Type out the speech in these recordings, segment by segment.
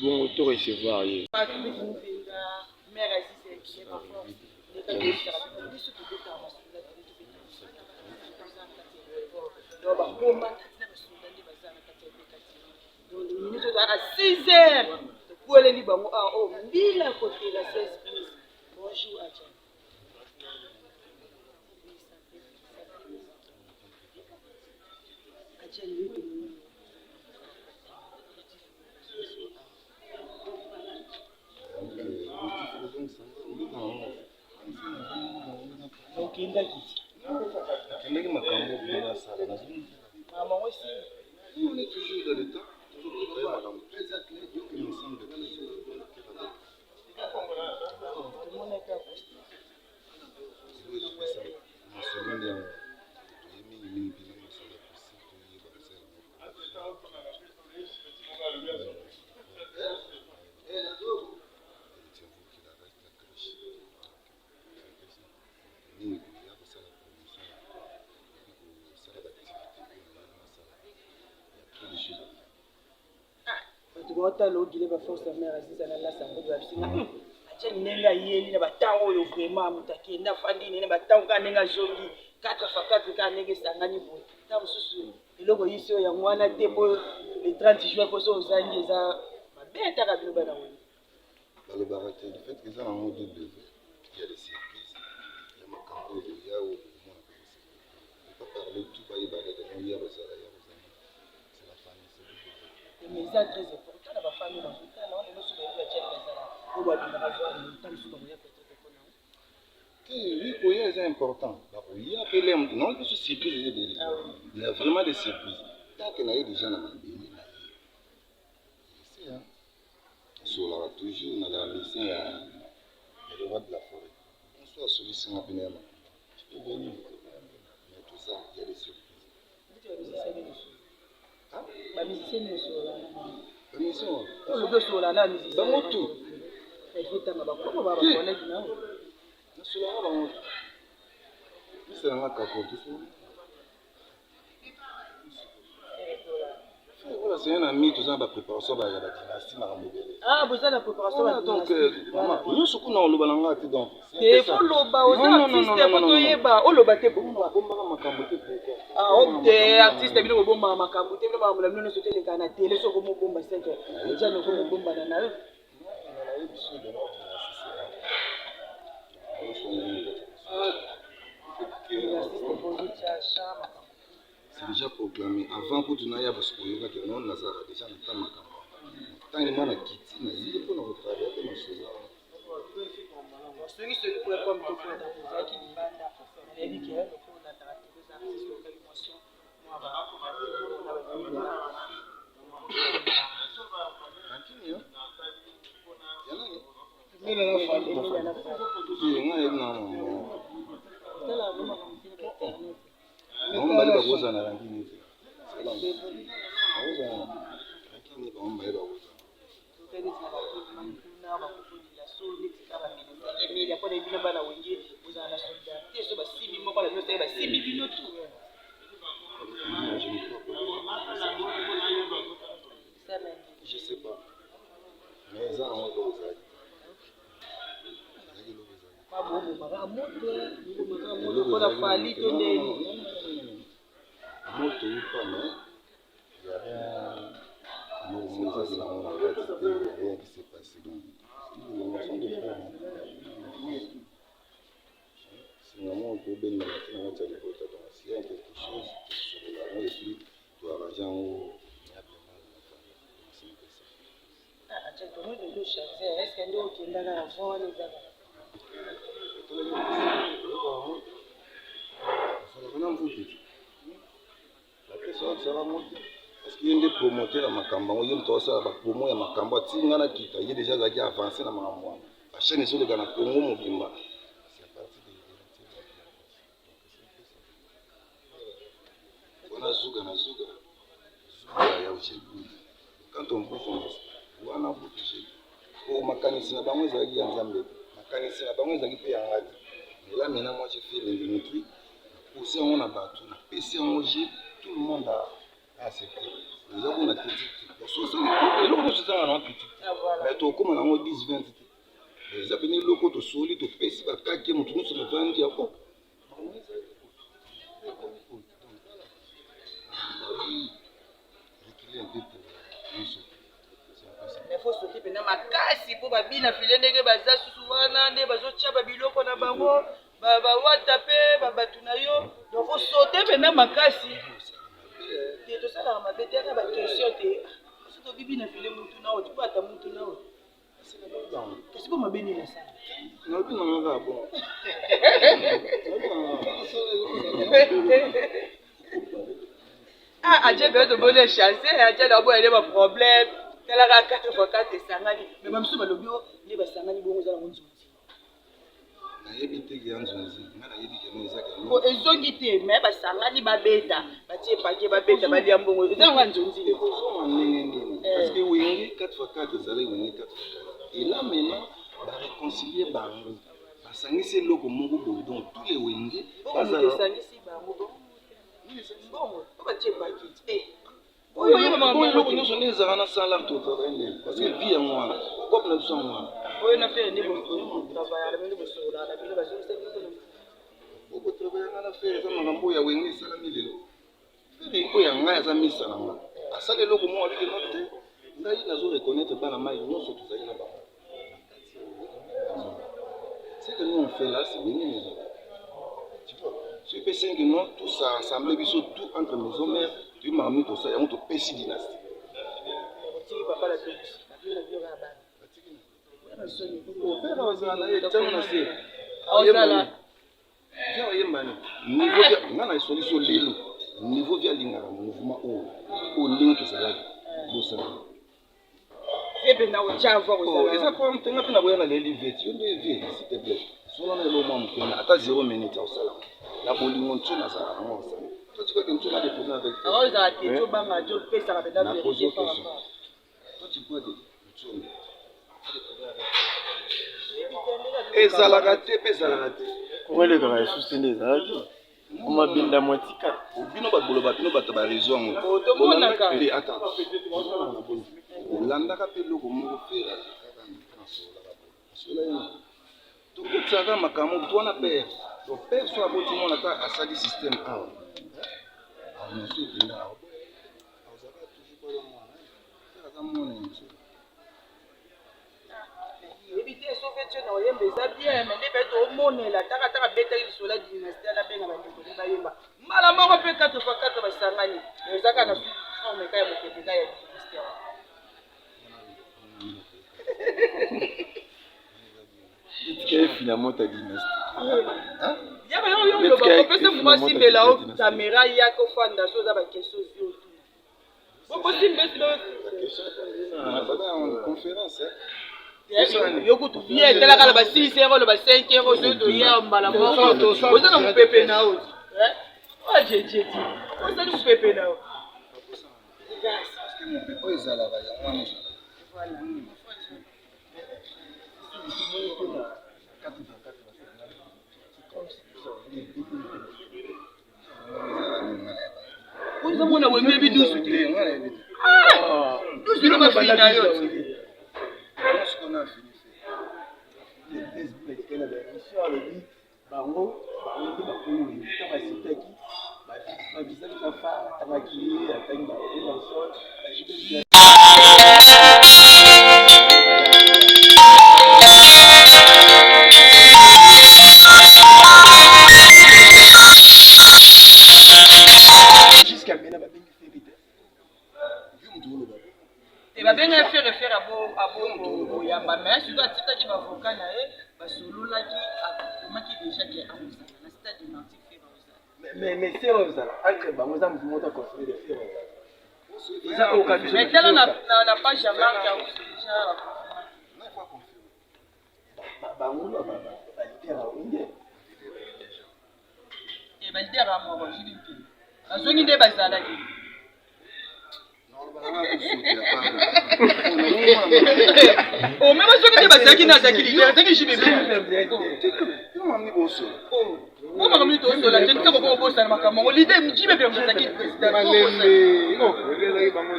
Bongo to recevoir ye. Minute tozalaka 6 heures tokweleli bango awa oyo oh, mbila kotela 16 plus. Bonjour Adja. Adja lelo tomoni Okendaki Nakendaki makambo oyo nasala nazongi. Maman aussi. On est toujours dans le temps, toujours préparer makambo. Et ensemble, toujours. Tomonaki acoustique. Ezopesa masolo nde yango toye mingi mingi mpenza masolo ya acoustique toyeba kosala yango. Mingi koya kosala promotion ya kosala ba activité oyo na nasala ya trop de choses. Bato baotala ogile ba force ya mare Aziza na lasa yango babisinga atia ndenge ayeli na batango oyo vraiment moto akende afandi nene batango kaka ndenge azongi 4 x 4 kaka ndenge esangani boye ntango mosusu eloko yisi oyo yango wana te mpo le 30 juin mpo so ozangi eza mabe ataka bino bana woni. Balobaka te du fait que eza nango double vie, il y a des surprises, ya makambo oyo ya oyo bokomona pe kosepela. Ne pas parler tout bayeba kaka no ya kozala ya kozala c'est la famille, c'est double vie. Mais eza très important na ba famille bazotala wana nyonso bayebi batiali bazala oyo balingaka voir ntango mosusu bakoya peut-être mpona Te, oui, koya eza important. Bakoya pe lem, non biso surprise eza ebele. Ah oui. Il y a vraiment des surprises. Tant que naye déjà na mabele na ye. Je sais hein. Nasololaka toujours nazala musicien ya ya le roi de la forêt. Bonsoir asolisi nga pene ya makambo. Je peux venir. Mais tout ça, il y a des surprises. Hein? Ba musicien nyonso Ba musicien wapi? Olobi osolola na musicien. Bango tout. Il faut tanga ba kombo ba ba collègue na yo. Nasololaka bango tout. Misala nga kako tout. Oyo c'est un ami toza na ba préparation ba ya ba dynastie makambo ebele. Ah boza na préparation ba donc mama nyonso kuna oloba na nga te donc. Te faut loba oza artiste faut toyeba oloba te pourquoi? Bombaka makambo te pourquoi? Ah ok te artiste bino bobombaka makambo te bino makambo na bino nyonso te eleka na tele soki okomobomba seke ejana okomobombana na yo. C'est déjà proclamé avant kutu naya boyokaki yango nazalaka déjà na ta makambo ntango nga na kiti na ye mpo na kotravaille mpe masolo wana. Songi songi po comme tokota ozalaki libanda nayebi ke lokola olandaka tele oza artiste okali mwasi mwa ba na ba Rancune yo ya nani? Te nga nayebi na bango mibale bakozala na rancune te. Bakozala na rancune bango mibale bakozala. Je sais pas. Mais eza nango eloko ezalaki. Ezalaki eloko ezalaki. Eloko ezalaki Non, non, non, non, non. Moto ou pas, mais il y a rien. Eloko moko ezalaki nango na kati te, il y a rien qui s'est passé. Donc, ce sont des frères. Singa moko tobendana te na kati ya libota. Donc, s'il y a quelque chose, tosolola yango et puis toarrange yango amiablement na famille. Donc, c'est un peu ça. Asalaka na mvutu te. Bakristo bakisaka yango te. Parce que ye nde promoteur ya makambo yango, ye moto azosala ba promo ya makambo ati nga nakita, ye deja azalaki avance na makambo wana. Ba chaîne ezoleka na Congo mobimba. C'est à partir de héritier Watanabe. Donc c'est un peu ça. Wana zuga na zuga, zuga ya Ojebu. Quand on bouffe, on bouffe. Wana bouffe Ojebu. Po makanisi na bango ezalaki ya Nzambe te. Makanisi na bango ezalaki mpe ya nga te. Mais là maintenant moi j'ai fait l'indimitri, na pose yango na bato, na pesi yango je, tout le monde a accepté. Eza kuna critique te. Eloko nyonso ezanga na critique, mais tokóma nango 10 20 te. Eza pene eloko tosoli, topesi bakake, moto nyonso navandi ya o reculer un peu pour nyonso. Mais faut soki mpenza makasi mpo babina file ndenge baza susu wana nde bazotya babiloko na bango, bawata mpe babato na yo. Donc faut sauter mpenza makasi te. Tosalaka mabe te, aka baquestion te. So tobibi na file mutu na oyo tipo ata mutu na oyo, kasi po mabe nini asala? Nalobi nanga kaka bon. Ah, aje mpe tomoni chance, aje na boya nde baproblème. Talaka 4 fois 4 esangani, mais bamisusu balobi o nde basangani bongo eza nango nzonzi. Nayebi te ke ya nzonzi, nga nayebi keno eza keno. Po ezongi te, mais basangani, babeta, batie pake, babeta, balia mbongo, eza yango ya nzonzi. Ekozonga ndenge nini? Parce que Wenge 4 fois 4 ezalaki Wenge 4 fois 4 et là maintenant baréconcilie bango, basangisi eloko moko boye. Donc tous les Wenge Mbongo moto bazala esangisi bango, mbongo po batie pake. Oyo oyeba makambo Bon, eloko yango te. Nyonso nde ezalaka na salaire, totravaille ndenge parce que vie yango wana, cope na biso yango wana. Oyo na Ferre nde botravaillaka na bino, bosololaka na bino, bazongisa bino. Okotravaille nga na Ferre, eza makambo oyo ya Wenge esalami lelo. Ferre oyo ya ngai aza misa na nga, asala eloko moko abiki no te. Ngai nazo reconnaître bana mai nyonso tozali na bango. Ce que nous on fait là, c'est Wenge Maison, tu vois. Soki mpe 5 non, tous ensemble, biso tout entre maison mère, toyi makambo nini tosala yango, topesi dynastie. Otiki papa na bino, bino na bino kaka bana. Opera ozala na ye ntango na se. Ozala. Via oyembani niveau via nga na esoli so lelo, niveau via alingaka mouvement oyo, oyo ndenge tozalaki bosala. Ye mpe na otya avoir. Oh, eza Ozala. problème te. Nga mpe naboya na leli veti yo nde vie, s'il te plaît, solo na eloko mwa moke, ata 0 minute akosala na bolingo. Ntio nazala nango osala to tikaki ntio na des problèmes avec Awa ozala te, tobanga te, opesaka mpenza Na pose vérité par question. rapport. Toi, tu crois que ntio ezalaka te mpe ezalaka te? Kongo elekaka lisusu te nde ezalaki omabinda mwa tika. Bino bato boloba, bino bato bareseau yango. Oh, tomonaka. Te, ata olandaka mpe eloko moko, Ferre kaka nasololaka sola ye, tokotisaka makambo to wana. Père, donc père so aboti mwana, ata asali système awa, nyonso ekenda awa, azalaka toujours kala mwana. Ferre aza mwana ya nso. Yebi te soki tie na oyemba eza bien, mais nde mpe tomonela taka taka betaki lisolo ya dynastie, anabenga bandeko nde bayemba mbala moko mpe 4 fois 4 basangani. Mais eza kaka na forme ka ya mopepe ka ya dynastie wana. Etika efina moto ya dynastie. Yaka yo, yo oloba kopesa moto asimbela o caméra, yaka ofanda. So oza baquestion ozwi, otuna bosimba. Baza na conférence. Yo kutu bien, talaka na ba 6 heures, oloba 5 heures, ozo toya mbala moko, oza na mopepe na yo ajejeti, ozali mopepe na yo. Parce que mopepe oyo ezalaka yango wana ezalaka. Oza mwana Wenge bidusu te, dusu na mafina yo te. Bango bango nde bakolo ntango basitaki babisaki na fa atangaki ye, atangi baEwerrason. Jusqu'à maintenant babengi Ferre te. Te, babengai Ferre. Ferre abo koyamba, mais surtout atikaki bavocat na ye, basololaki, akomaki déjà ke akozala na stade des Martyrs. Ferre akozala. Mais Ferre ozala entre bango, eza motu moko aconfirme de Ferre ozala, eza oyo kabiso. Mais tala na page ya marque yango déjà. Bango baleader ya Wenge. Baleader ya moko jibi mpe bazongi nde bazalaki. Oh, mais bazongi nde bazalaki na azalaki leader, azalaki jibi mpe. Po makambo nini tozola te, tika boko kobosana makambo yango. Leader jibe mpe azalaki président,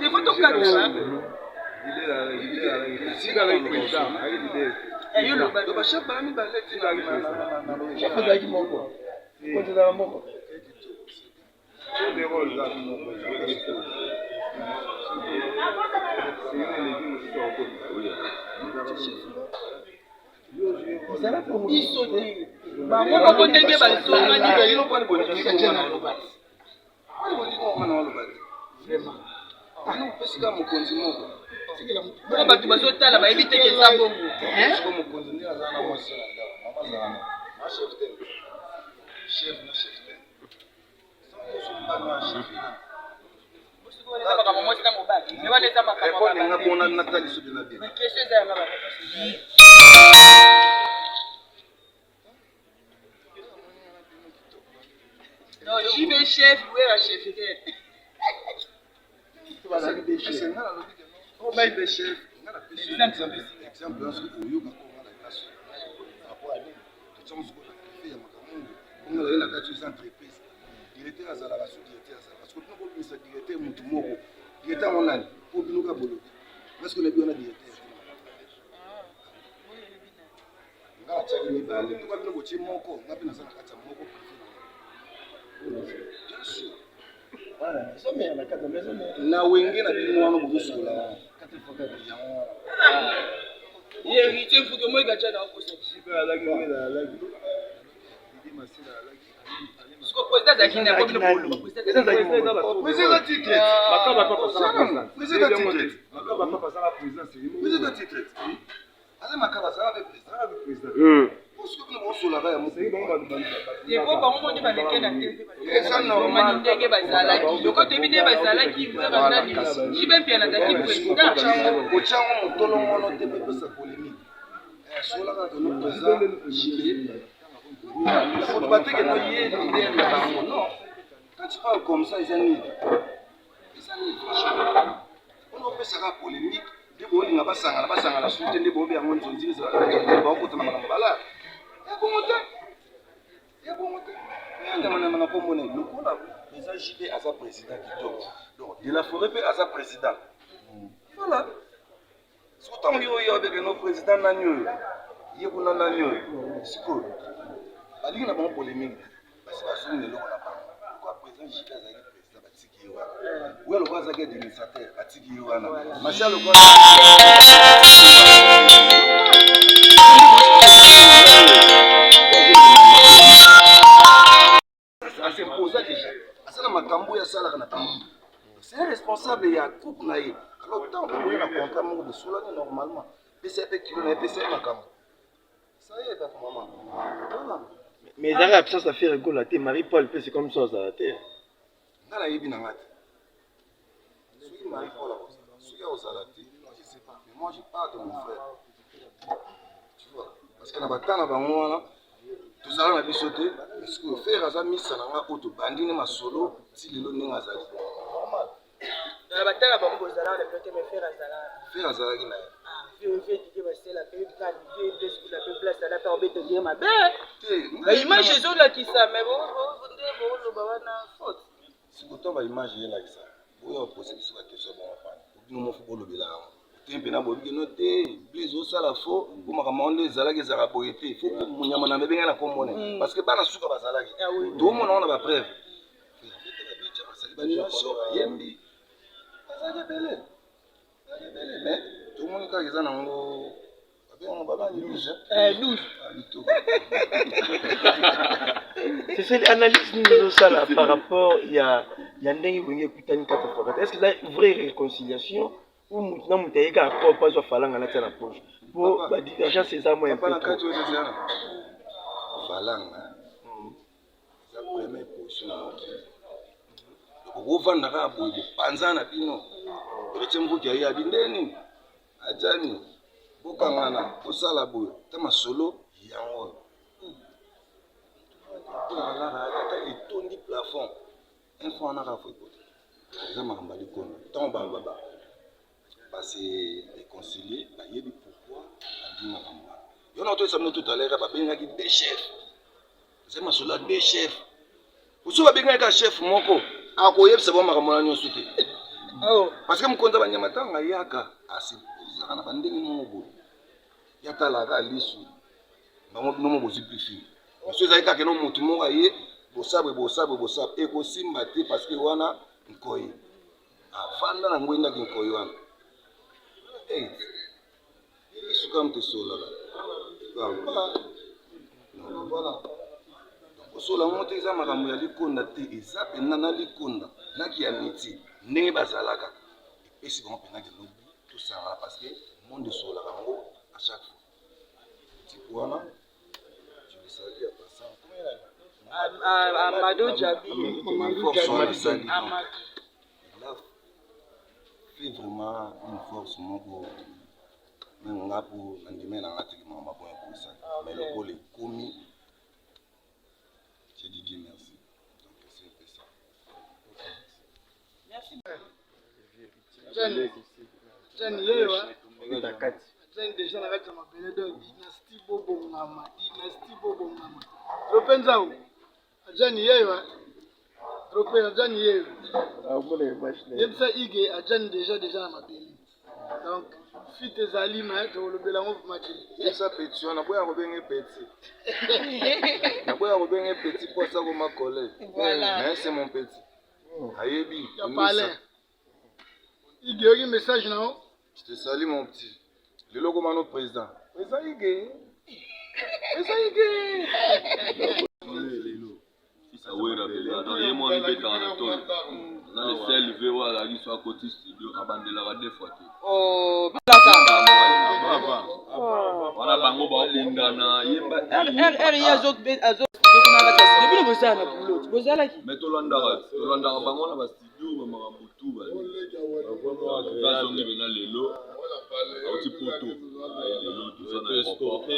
defo tokatela. Bachef baa mibale. Chef azalaki moko, mokonzi ezala moko. Biso te, bango moko ndenge bazongani. Opesika mokonzi moko. Moko bato bazotala bayebi te ke eza bongo. Siko mokonzi nde aza na mwasi na ndako, mama azala na ma chef te, chef na chef te. Eza makambo mwasi na mobali, me wana eza makambo. Répondre nga mpona natali soki na bien. Question eza yanga, baréponse eza. Non, JB chef, wera chef te. Nga nalobi ke non, chef, nga napesi exemple wana. Soki oyoka konga na place rapport ya nini totiango, sikoyo na privé ya makambo ongo azali na kati, eza entreprise, directeur azalaka. So directeur azalaka, soki bino bobimisa directeur motu moko, directeur yango nani? Po bino ka bolobi parce que nayebi wana directeur, nga natiaki mibale, toka bino botie moko, nga mpe naza na kati ya moko privé na nga, bien sûr. Na wenge na bino wana bozosola yango wana. Héritier Mfuke moi gacha na okosa. Siko président azalaki na bino boloba président. Président titre, président titre, président titre aza makaba, azala mpe président. Soki bino bosolaka ya moko. Po bango moni baleke na te. Eza normal. Ndenge bazalaki loko toyebi ndenge bazalaki, nani, JB Mpiana azalaki président. Kotyango motolongono te mpe pesa polémique. Sola kaka no président JB, koloba te ke no ye leader na bango. Non, quand tu parles comme ça, eza nini? Eza nini? Franchement, mpona opesaka polémique nde bolinga basangana, basangana su te. Nde boyobi yango nzonzi ezalaka nzonzi, baokota na makambo bala ya bongo te, ya bongo te. Nyama na kombo na lokola eza JB aza président kitoko, donc de la forêt mpe aza président. Voilà, soki ntango yo oyo abeke no président nani oyo, ye kuna nani oyo, sikoyo balingi na bango polémique, basi bazongi eloko na bango. Lokola président JB azalaki président, batiki ye wana. Oyo lokola azalaki administrateur, batiki ye wana. Masi lokola asimposa déjà, aza na makambo oyo asalaka na pays, c'est un responsable ya groupe na ye. Alors ntango tokoyi na contrat moko bosolani normalement, pesa ye mpe kilo na ye, pesa ye makambo, ça y est, mama, voilà. Mais ezalaka absence ya Ferre Gola te. Marie Paul mpe, c'est comme ça, azala te. Nga nayebi na nga te soki Marie Paul akozala, soki akozala te, je sais pas. Mais moi, je parle de mon frère, tu vois, parce que na bata na bango wana tozala na biso te. Sikoyo Ferre aza misa na nga oyo tobandi ne masolo ti lelo ndenge azali normal. Na batala bango bozala na bino te, mais Ferre azala. Ferre azalaki na ye. Vie Didie Basela mpe kaka mpe place ala mpe obeta dire mabe. Te. Baimage ezolakisa, mais nde booloba wana faute. Sikoto baimage eyelakisa oyo opose biso baquestion bongo pani, bino moko bolobela yango te. Mpena boyebi keno te, Blaise osala fo po makambo yango nde ezalaki, ezalaka boye te. Fo monyama na mebengai na kombone, parce que bana suka bazalaki, toomona ngo na bapreuve. Asali baanimation, bayembi, bazalaki ebele, bazalaki ebele. Mais tomoni kaka eza nango babengango babani 12. 12. Kitoko. C'est ça, analyse nini ezosala par rapport ya ndenge Wenge ekutani 4 fois 4? Est ce que eza vraie réconciliation ou mutu na mutu ayeka accord po azwa falanga natia na poche? Po badivergence eza mwa un Papa, na peu trop. kati oyo eza falanga, eza première position na mokili. Okovanda kaka boye, bopanza na bino. Héritier Mvuki ayebi ndeni ajani, bokangana, bosala boye ta masolo yango oyo ata etondi plafond, un franc wana kaka fo ekota. Eza makambo ya likono. Ntango base réconcilier, bayebi pourquoi bandi makambo wana. Yo na otoyesa bino tout à l'heure, babengaki deux chefs, ezali masolo ya deux chefs. Oso babengaki kaka chef moko, akoyebisa bango makambo wana nyonso te, parce que mokonzi ya banyama ntango ayaka Ezalaka na bandenge moko boye. Ya talaka lisu. Bango bino moko bozwi briefing. So ezali kaka no motu moko aye bosabwe bosabwe bosabwe ekosimba te parce que wana nkoi avanda na ngwendaki nkoi wana. Hey, lisu kaka moto esololaka. Parle pas. Donc voilà. Kosola yango te eza makambo ya likonda te, eza mpenza na likonda na kiamiti ndenge bazalaka epesi bango mpenza ke lobi tosangana parce que monde esololaka yango à chaque fois. Type wana je le salue en passant. Amadou Djabi. Force wana asali donc il a fait vraiment une force moko meme nga po nandimai na nga teke makambo aboya kosala mais lokola ekomi. J'ai dit Dieu merci. Donc c'est un peu ça. Merci. Jeanne, Jeanne yeyo Jeanne déjà na kati ya mabele donc dynastie bobongama dynastie bobongama drope nzau Jeanne yeyo drope na Jeanne yeyo yebisa ige ajani déjà déjà na mabele donc fite ezali me tokolobela yango vraimen te. Yebisa petit wana boya kobenge petit naboya kobenge petit po aza koma collègue voilà. Mais c'est mon petit ayebi ya palais ige oyoki message na yo. Je te salue mon petit lelo okoma no président président ige président ige. Fils ya Werra penza donc ye moko amibetaka na tolo aza le seul vieux oyo azalaki soki akoti studio abandelaka deux fois te. Oh, bilaka. Wana bango baobundana yemba. RR ye azo azo studio kuna kati ya studio bino bozala na boulot bozalaki. Mais tolandaka tolandaka bango na ba studio ba makambo tout ba. Azongi pena lelo auti poto aye lelo toza na aéroport.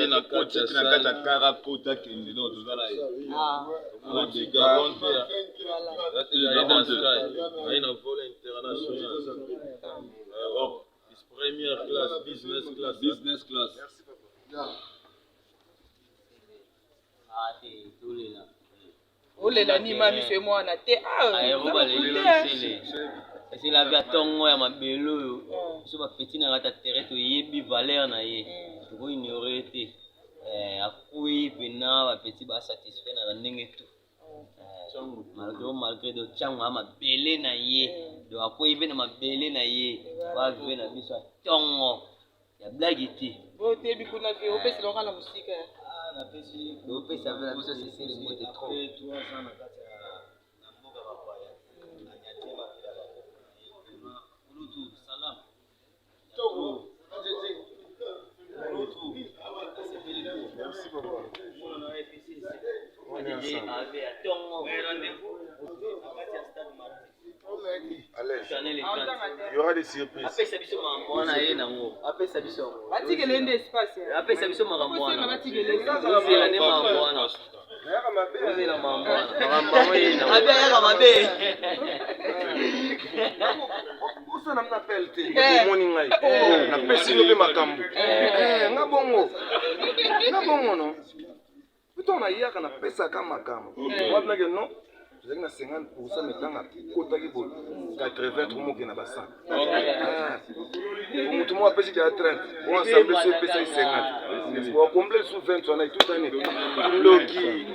Na kati ya kara pota kende donc toza na ye aye na vol international Europe première classe business class business class. Olela ni ma miso ye mwana te. Ah, Aéro baleli sele. Esela via tongo ya mabele oyo. Biso ba petit na kati ya terrain toyebi valeur na ye. Toko ignorer ye te. Eh, akwei pena ba petit ba satisfait na ndenge tout. Malgré malgré do chango ya mabele na ye. Donc akwei pe na mabele na ye. Ba vie na biso ya tongo. Ya blague te. Otebi kuna vie opesela nga na mosika. Ah, napesi opesa vie na biso sesele mbote trop. Merci papa. On est ensemble. À l'aise. Il y aura des surprises. Apesa biso makambo wana ye nango. Apesa biso yango. Batikele nde espace. Apesa biso makambo wana. Batikele. Ozela nde makambo wana. Nayaka mabe. Ozela makambo wana. Makambo yango ye nango. Abe ayaka mabe. Osala mna appel te. Omoni ngai. Napesi yo mpe makambo. Nga bongo. Nga bongo no. Plutôt nayaka napesaka makambo. Wapi non. Tozalaki na 50% mais ntango akotaki boye 80 tokomoke na ba 100. Moto moko apesi kaka 30 oyo ensemble so epesaki 50 oakomble su 20 wana etutani ndoki.